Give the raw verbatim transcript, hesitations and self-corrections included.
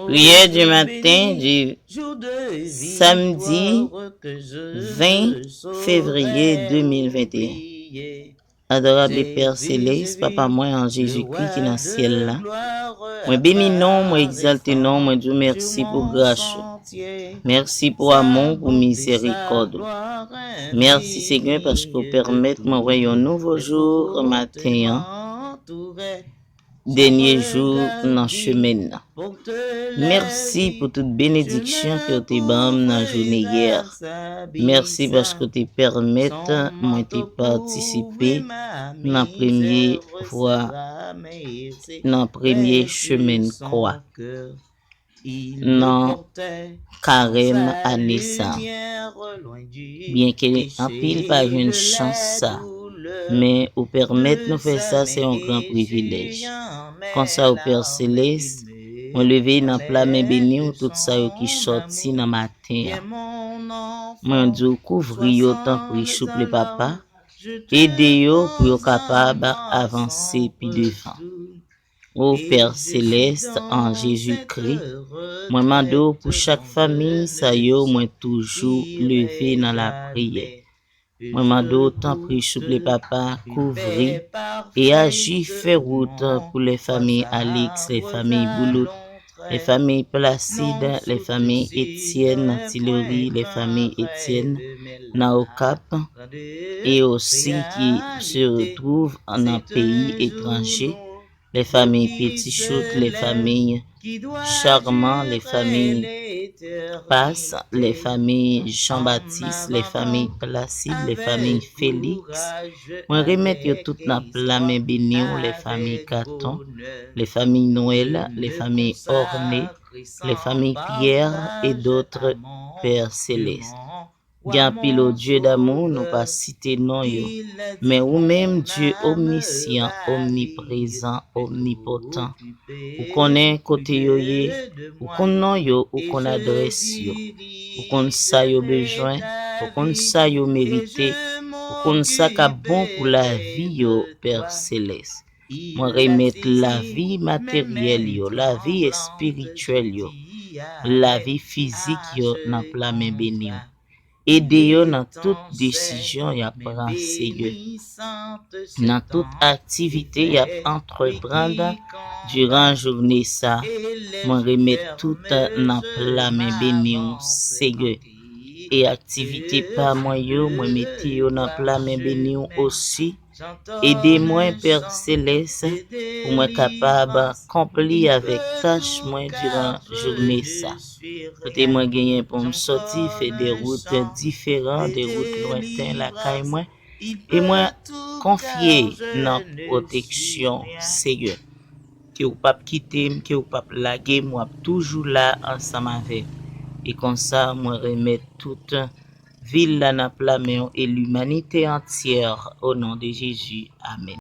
Prière du matin du samedi vingt février deux mille vingt et un. Adorable Père Céleste, Papa mwen an Jezikri ki nan syèl la, mwen beni non, mwen egzalte non, mwen di w mèsi pou gras ou. Mèsi pou amou, pou mizèrikòd ou. Mèsi Senyè paske w pèmèt mwen wè yon nouvo jou maten an. Dènye jou nan chemen nan. Mèsi pou tout benediksyon ke w te ban m nan jounen yè. Mèsi paske w te pèmèt mwen te patisipe nan premye vwa, nan premye chemen kwa, nan karèm ane sa. Byenke anpil pa jwenn chans sa, men ou pèmèt nou fè sa, se yon gran privilèj. Konsa, o Pè Selès, mwen leve nan pla men beni w tout sa yo ki sòti nan maten an. Mwen di w kouvri yo, tanpri, souple, Papa. Ede yo pou yo kapab avanse pi devan. O Pè Selès, an Jezikri, mwen mande w pou chak fanmi sa yo mwen toujou leve nan lapriyè. Mwen mande w, tanpri, souple, Papa, kouvri e aji, fè wout pou lè fanmi Alix, lè fanmi Boulout, lè fanmi Plasid, lè fanmi Etyèn nan Tilori, lè fanmi Etyèn nan Okap, e osi ki se retwouv nan peyi etranje, lè fanmi Petichout, lè fanmi Charman, lè fanmi Pas, lè fanmi Janbatis, lè fanmi Plasid, lè fanmi Feliks. Mwen remèt yo tout nan pla men beni w, lè fanmi Katon, lè fanmi Nwèl, lè fanmi Òne, lè fanmi Pyè e dòt, Pè Selès. Gen anpil, o Dye damou, nou pa site non yo. Men ou menm, Dye omnisyan, omniprezan, omnipotan, ou konnen kote yo ye, ou konn non yo, ou konn adrès yo, ou konn sa yo bezwen, ou konn sa yo merite, ou konn sa k ap bon pou lavi yo, Pè Selès. Mwen remèt lavi materyèl yo, lavi espirityèl yo, lavi fizik yo nan pla men beni w. Ede yo nan tout desizyon y ap pran, Senyè. Nan tout aktivite y ap antreprann diran jounen sa, mwen remèt tout nan pla men beni w, Senyè. E aktivite pa mwen yo, mwen mete yo nan pla men beni w osi. Ede mwen, Pè Selès, pou mwen kapab konpli avèk tach mwen diran jounen sa. Kote mwen genyen pou m sòti, fè de wout diferan, de wout lwenten lakay mwen, e mwen konfye nan pwoteksyon, Senyè. Ke w p ap kite m, ke w p ap lage m, w ap toujou la ansanm avè m. E konsa, mwen remèt tout vil la nan pla men w e limanite antyè, o non de Jezi. Amèn.